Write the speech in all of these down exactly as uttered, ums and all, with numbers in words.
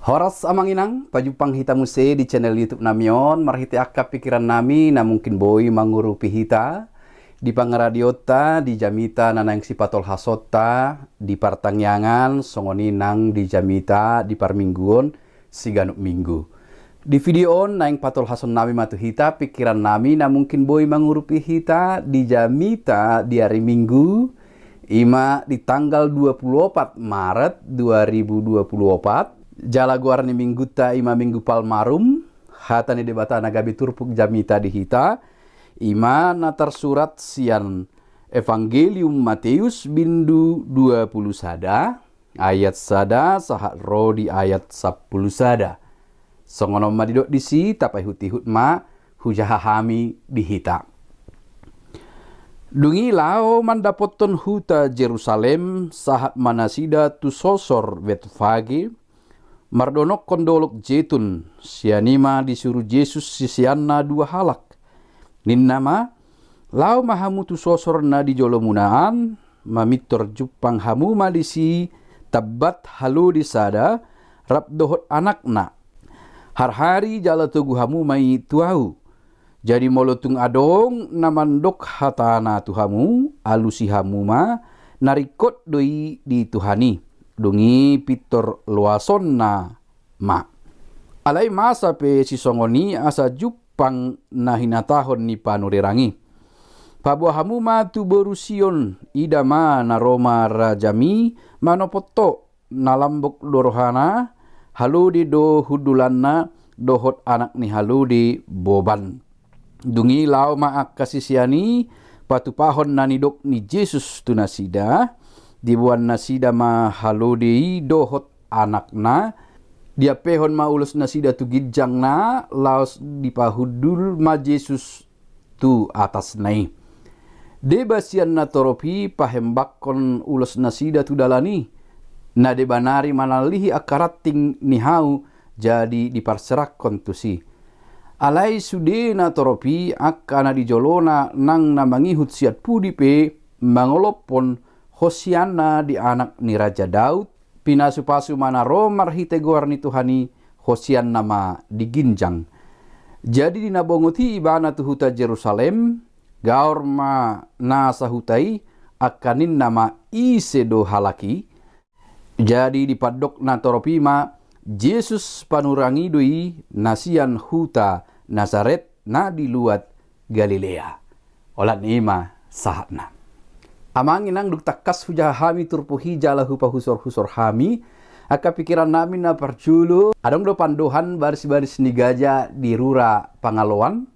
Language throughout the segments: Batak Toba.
Horas amang inang, pajumpang hita muse di channel YouTube nami on, marhite angka pikiran nami na mungkin boi mangurupi hita di pangaradionta di jamita na naeng sipatolhasonta di partangiangan, songon i nang di jamita di parmingguon siganup minggu. Di video on naeng patolhason nami ma tu hita pikiran nami na mungkin boi mangurupi hita di jamita di ari Minggu, ima di tanggal dua puluh opat Maret dua ribu dua puluh opat. Jala goar ni minggunta ima Minggu Palmarum. Hata ni Debata na gabe turpuk jamita di hita ima na tarsurat sian Evangelium Mateus bindu dua puluh sada, ayat sada sahat ro di ayat sampulu sada. Songon on ma didok disi, tapaihut-ihut ma hujaha hami di hita. Dung i laho mandapothon huta Jerusalem, sahat ma nasida tu sosor Betfage, mardonokkon dolok Jetun. Sian i ma disuru Jesus siseanna dua halak. Ninna ma, laho ma hamu tu sosor na di jolomuna an, mamintor jumpang hamu ma disi tambat halode sada, rap dohot anakna. Harhari jala togu hamu ma i tu ahu. Jadi molo tung adong na mandok hatana tu hamu, alusi hamu ma, na ringkot do i di Tuhan i. Dung i pintor loasonna ma. Alai masa pe sisongon i asa jumpang na hinatahon ni panurirang i. Paboa hamu ma tu boru Sion, ida ma na ro ma rajami manopot ho, na lambok do rohana, halode do hundulanna, dohot anak ni halode boban. Dung i laho ma angka sisean i patupahon na nidok ni Jesus tu nasida, diboan nasida ma halode i dohot anakna, diampehon ma ulos nasida tu ginjangna, laos dipahundul ma Jesus tu atasna i. Deba sian natorop i pahembakkon ulos nasida tu dalan i, na deba nari manallihi angka ranting ni hau, jadi diparserakkon tusi. Alai sude natorop i angka na di jolona nang na mangihut sian pudi pe mangolophon, Hosianna di anak ni Raja Daud, pinasu-pasu ma na ro marhite goar ni Tuhan i, Hosianna ma di ginjang. Jadi di na bongot i ibana tu huta Jerusalem, gaor ma na sahuta i, angka ninna ma, ise do halak i? Jadi dipandok natorop i ma, Jesus panurang i do i, na sian huta Nasaret na di luat Galilea. Olat ni i ma sahatna. Amang inang, dung tangkas hujaha hami turpuk i jala hupahusor-husor hami angka pikiran nami, na parjolo adong do pandohan baris-baris ni gaja di rura pangaloan,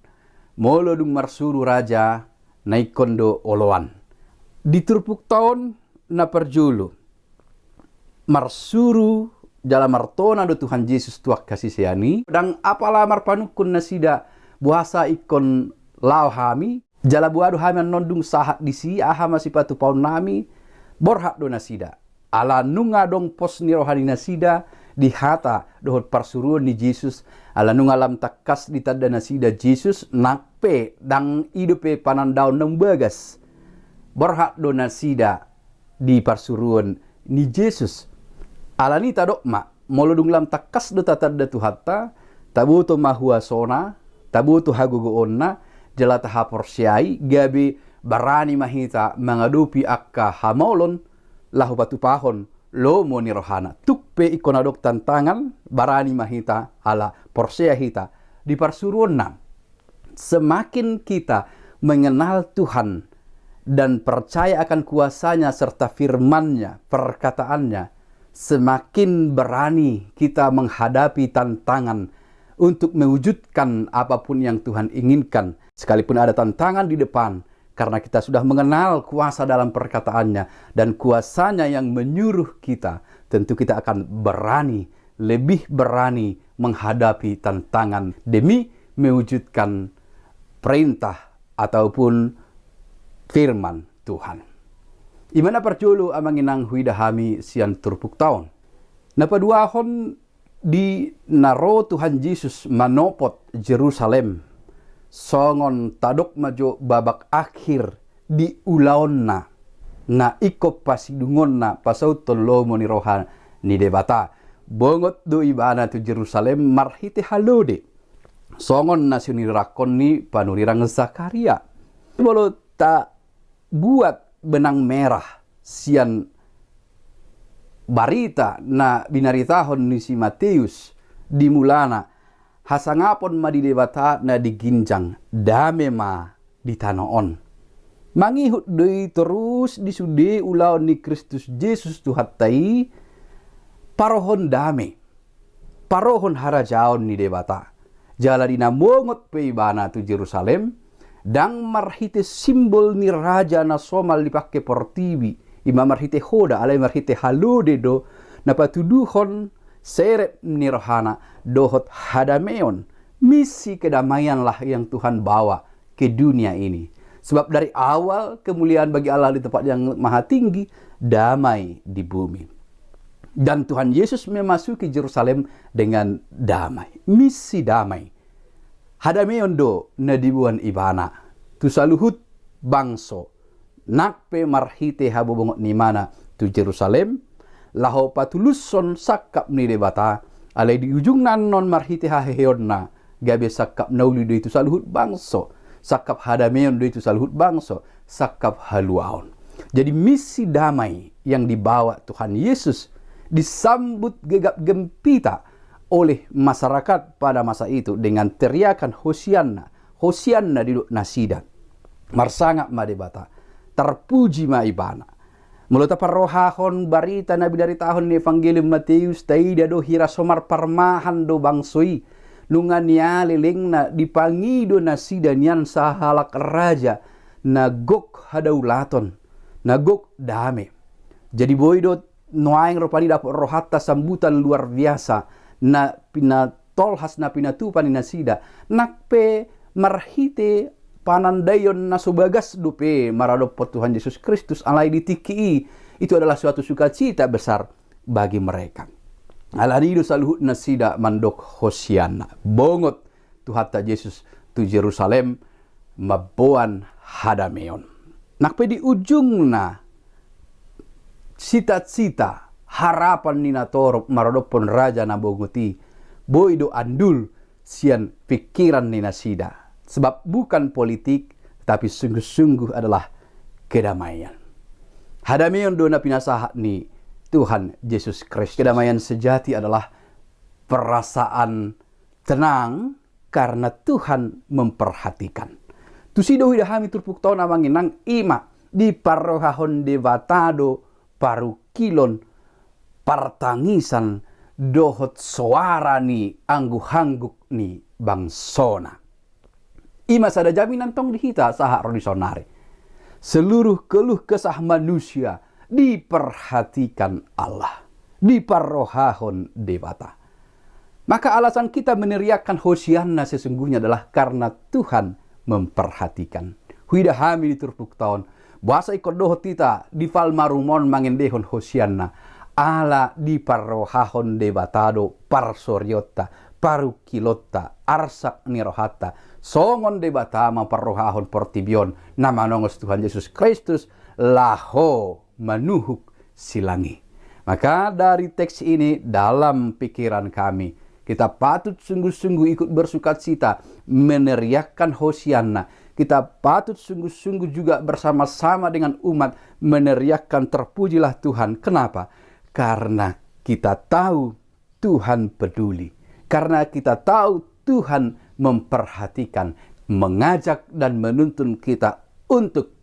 molo dung marsuru raja na ingkon do oloan. Di turpukta on, na parjolo, marsuru jala martona do Tuhan Jesus tu angka sisean i, ndang apala marpanungkun nasida boasa ingkon laho hami, jala boha do hami annon dung sahat disi, aha ma sipatupaon nami. Borhat do nasida, ala nunga adong pos ni roha ni nasida di hata dohot parsuruon ni Jesus, ala nunga lam tangkas ditanda nasida Jesus, nang pe ndang i dope panandaon na umbagas. Borhat do nasida di parsuruon ni Jesus. Alani tadok ma, molo dung lam tangkas do tatanda Tuhanta, taboto ma huasona, taboto hagogoonna, jala tahaporseai, gabe barani ma hita mangadopi angka hamaolon laho patupahon lomo ni rohana. Tung pe ingkon adong tantangan, barani ma hita ala porsea hita di parsuruonna. Semakin kita mengenal Tuhan dan percaya akan kuasa-Nya serta firman-Nya, perkataan-Nya, semakin berani kita menghadapi tantangan untuk mewujudkan apapun yang Tuhan inginkan. Sekalipun ada tantangan di depan, karena kita sudah mengenal kuasa dalam perkataan-Nya dan kuasa-Nya yang menyuruh kita, tentu kita akan berani, lebih berani menghadapi tantangan demi mewujudkan perintah ataupun firman Tuhan. I ma na parjolo, amang inang, huida hami sian turpukta on. Na paduahon, di na ro Tuhan Jesus manopot Jerusalem, songon tadok ma jo babak akhir di ulaonna, na ingkon pasidungonna pasauthon lomo ni roha ni Debata. Bongot do ibana tu Jerusalem marhite halode, songon na sinuriranghon ni panurirang Zakaria. Molo tabuat benang merah sian barita na binaritahon ni si Mateus di mulana, hasangapon ma di Debata na di ginjang, dame ma di tano on. Mangihut do i torus di sude ulaon ni Kristus Jesus Tuhanta i, parohon dame, parohon harajaon ni Debata. Jala di na mongot pe ibana tu Jerusalem, ndang marhite simbol ni raja na somal dipangke portibi, i ma marhite hoda, alai marhite halode do na patuduhon serep ni rohana dohot hadameon. Misi kedamaianlah yang Tuhan bawa ke dunia ini. Sebab dari awal kemuliaan bagi Allah di tempat yang maha tinggi, damai di bumi. Dan Tuhan Yesus memasuki Jerusalem dengan damai. Misi damai. Hadameon do na diboan ibana tu saluhut bangso, nang pe marhite habobongot ni ibana tu Jerusalem, laho patulushon sangkap ni Debata, alai di ujungna annon marhite haheheonna, gabe sangkap na uli do i tu saluhut bangso, sangkap hadameon do i tu saluhut bangso, sangkap haluaon. Jadi misi damai yang dibawa Tuhan Yesus disambut gegap gempita oleh masyarakat pada masa itu dengan teriakan Hosianna, Hosianna didok nasida. Marsangap ma Debata, tarpuji ma ibana. Molo taparrohahon barita na binaritahon ni Evangelium Mateus, taida do hira so marparmahan do bangso i, nunga nialelengna dipangido nasida nian sahalak raja na gok hadaulaton, na gok dame. Jadi boi do nuaeng rupani dapot rohanta sambutan luar biasa na pinatolhas, na pinatupa ni nasida, nang pe marhite panandaion na so bagas dope maradophon Tuhan Yesus Kristus, alai di tingki i itu adalah suatu sukacita besar bagi mereka. Alani do saluhut nasida mandok Hosianna. Bongot Tuhanta Jesus tu Jerusalem mamboan hadameon. Nang pe di ujungna cita-cita, harapan ni natorop maradophon raja na bongot i, boi do andul sian pingkiran ni nasida. Sebab bukan politik, tapi sungguh-sungguh adalah kedamaian. Hadameon do na pinasahat ni Tuhan Jesus Kristus. Kedamaian sejati adalah perasaan tenang karena Tuhan memperhatikan. Tusi do huida hami turpukta on, amang inang, i ma diparrohahon Debata do parungkilon, partangisan dohot soara ni angguk-angguk ni bangsona. I ma sada jaminan tong di hita sahat ro di saonari. Seluruh keluh kesah manusia diperhatikan Allah, diparrohahon Debata. Maka alasan kita meneriakkan Hosianna sesungguhnya adalah karena Tuhan memperhatikan. Huida hami di turpukta on, boasa ingkon dohot hita di Palmarum on mangendehon Hosianna, ala diparrohahon Debata do parsorionta, parungkilonta, arsak ni rohanta, songon Debata ma parrohahon portibi on na manongos Tuhan Jesus Kristus laho manuhuk silang i. Maka dari teks ini, dalam pikiran kami, kita patut sungguh-sungguh ikut bersukacita meneriakkan Hosianna. Kita patut sungguh-sungguh juga bersama-sama dengan umat meneriakkan terpujilah Tuhan. Kenapa? Karena kita tahu Tuhan peduli. Karena kita tahu Tuhan memperhatikan, mengajak dan menuntun kita untuk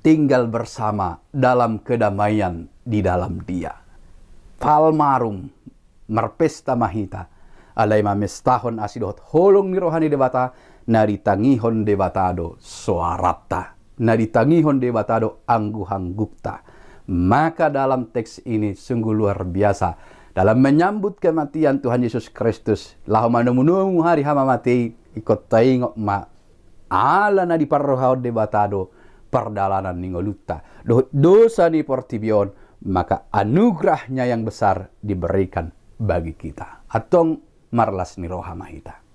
tinggal bersama dalam kedamaian di dalam Dia. Palmarum, marpesta ma hita, alai mamestahon asi dohot holong ni roha ni Debata, na ditangihon Debata do soaranta, na ditangihon Debata do angguk-anggukta. Maka dalam teks ini sungguh luar biasa. Dalam menyambut kematian Tuhan Yesus Kristus, laho manomu-nomu hari hamamate i, ingkon taingot ma, ala na diparrohahon Debata do pardalanan ni ngolunta dohot dosa ni portibi on, maka anugerahnya yang besar diberikan bagi kita. Antong marlas ni roha ma hita.